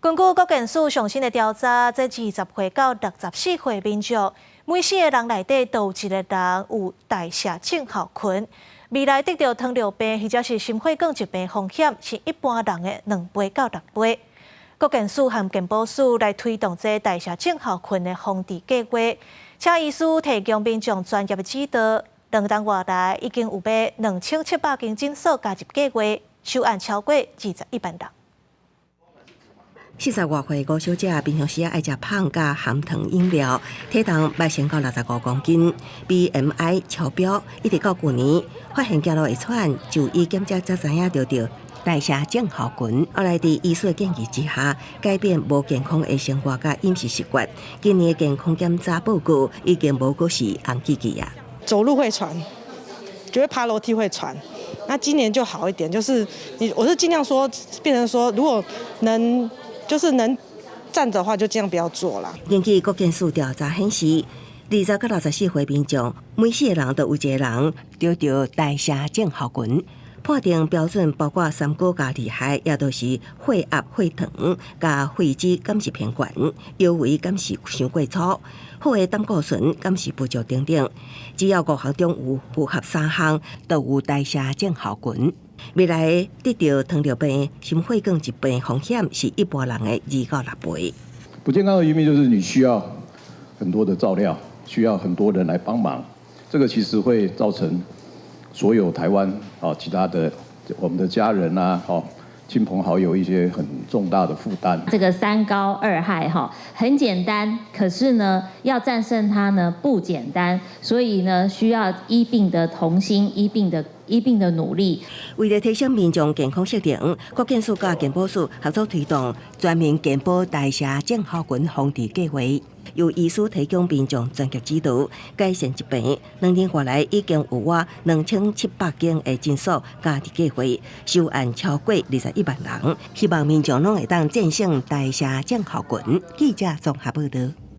根據國健署上新的調查，這20歲到64歲民眾，每四個人內底都有一個人有代謝症候群。未來得著糖尿病或者是心血管疾病風險是一般人的2倍到6倍。國健署和健保署來推動這代謝症候群的防治計劃，請醫師提供民眾專業的指導。兩冬外來已經有欲2700間診所加入計劃，收案超過21萬人。40外歲吳小姐平常時愛食麭佮含糖飲料，體重捌升到65公斤，BMI 超標，一直到舊年發現走路會喘，就醫檢查才知影著著代謝症候群。後來佇醫師的建議之下，改變無健康的生活佮飲食習慣。今年的健康檢查報告已經無閣是紅記記啊。走路會喘，覺得爬樓梯會喘。那今年就好一點，就是你我是盡量說，變成說如果能。就是能站著的話，就盡量不要坐啦。根據國健署調查顯示，20到64歲民眾，每四個人都有一個人著著代謝症候群。判定標準包括三高佮二害，也就是血壓、血糖佮血脂敢是偏懸，腰圍敢是傷過粗，好的膽固醇敢是不足等等。只要五項中有符合三項，就有代謝症候群。未來得著糖尿病、心血管疾病風險是一般人的2到6倍。不健康的一面就是你需要很多的照料，需要很多人來幫忙，這個其實會造成所有台灣啊其他的我們的家人啊、親朋好友一些很重大的負擔。這個三高二害哈很簡單，可是呢要戰勝它呢不簡單，所以呢需要醫病的同心，醫病的努力。為了提升民眾健康素養，國健署佮健保署合作推動全民健保代謝症候群防治計劃，由醫師提供民眾專業指導，改善疾病。2年過來已經有逾2700間的診所加入計劃，收案超過21萬人。希望民眾攏會當戰勝代謝症候群。記者綜合報道。